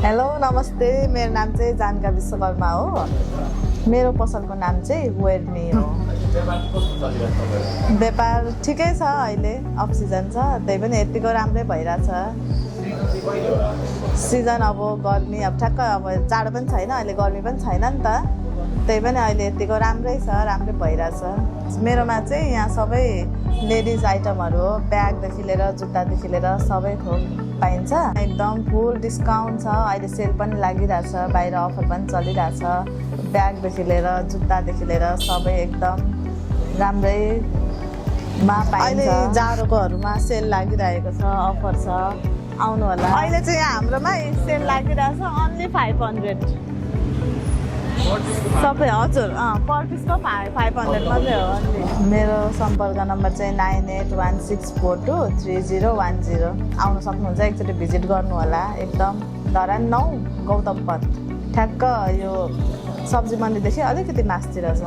Hello नमस्ते, मेरो नाम चाहिँ जानका विश्वकर्मा हो। मेरो पसलको नाम चाहिँ वेयर मी हो। व्यापार ठिकै छ, अहिले अफ सिजन छ, त्यही पनि यतिको राम्रै भइरहेछ। सिजन अब गर्मी, अब ठ्याक्क अब जाडो पनि छैन, अहिले गर्मी पनि छैन नि त, त्यही पनि अहिले यतिको राम्रै छ, राम्रै भइरहेछ। मेरोमा चाहिँ यहाँ सबै लेडिज आइटमहरू हो, ब्यागदेखि लिएर जुत्तादेखि लिएर सबै थोक पाइन्छ। एकदम फुल डिस्काउन्ट छ, अहिले सेल पनि लागिरहेछ, बाहिर अफर पनि चलिरहेछ। ब्यागदेखि लिएर जुत्तादेखि लिएर सबै एकदम राम्रैमा पाइन्छ। अहिले जाडोकोहरूमा सेल लागिरहेको छ, अफर छ, आउनु होला। अहिले चाहिँ यहाँ हाम्रोमा सेल लागिरहेछ, ओन्ली 500 सबै। हजुर, पर पिसको 500 मात्रै हो अन्ली। मेरो सम्पर्क नम्बर चाहिँ 9816423010। आउनु सक्नुहुन्छ, एकचोटि भिजिट गर्नु होला। एकदम धरान 9 गौतम पथ, ठ्याक्क यो सब्जी मन्डीदेखि अलिकति मास्तिर छ।